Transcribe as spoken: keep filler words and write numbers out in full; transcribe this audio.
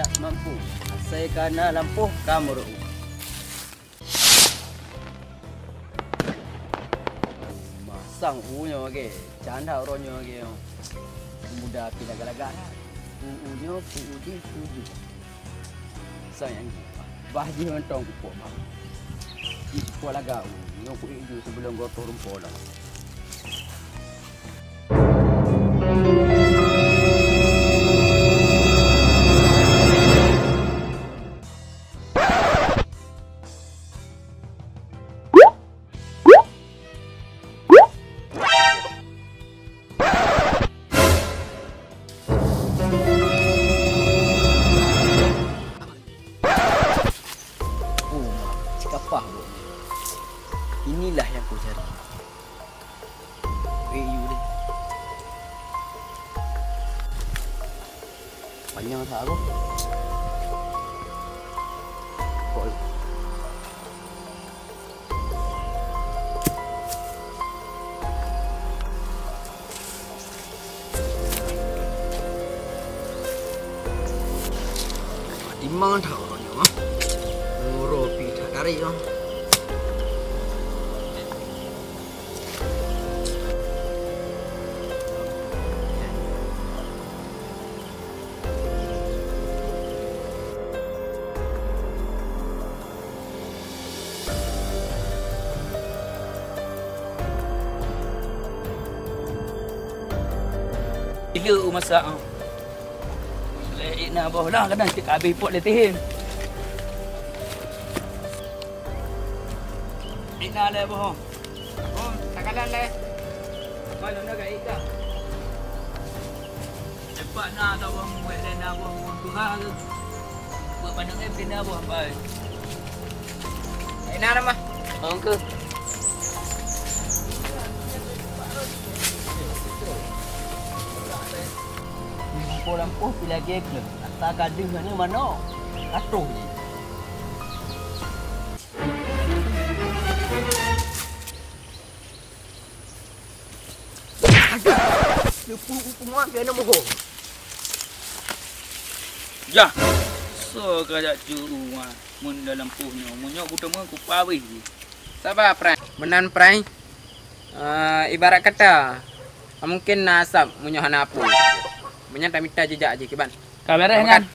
Tak mampu. Asai ka na lampôh ka meureu'uek. Masang u nyoe lagèe, canda uroe nyoe lagèe. Muda pih lagak-lagak. U, u nyoe, u, u jih, u jih. Sayang jih. Bah jih mantong kupuak bah. Jih kupuak lagak u. Nyoe ku ék ju sebelum gotoh rumpok lah. Oh, cikapah buet nyoe. Inilah yang ku cari. Eh, you deh. Panyang that boh. Kok Timang that uroe nyoe, ah. Uroe pih that tarék, ah. Bila u masak, ah. Lé na boh lah, kadang cit abéh pot lé tihin. Ina lé boh. Oh, takalan lé. Malu na ka ika. Cepat na ka boh muet lé na boh muet tuha. Buat pandang eh pina boh bai. Ina nama? Ongke. Lampu-lampu pi lagèe ke. Ata ka deuh ni manok. Atoh je. Aduh, leupah u pungan keu aneuk muho. Yah, soe ka jak cu u ma, mun dalam poh nyoe, meunyoe kuteumé kupabéh jih. Saba, Prai? Meunan, Prai. Eh, ibarat kata, mungken na asab meunyoe hana apui. Meunyan tamita jijak jih kiban. Ka beres nyan.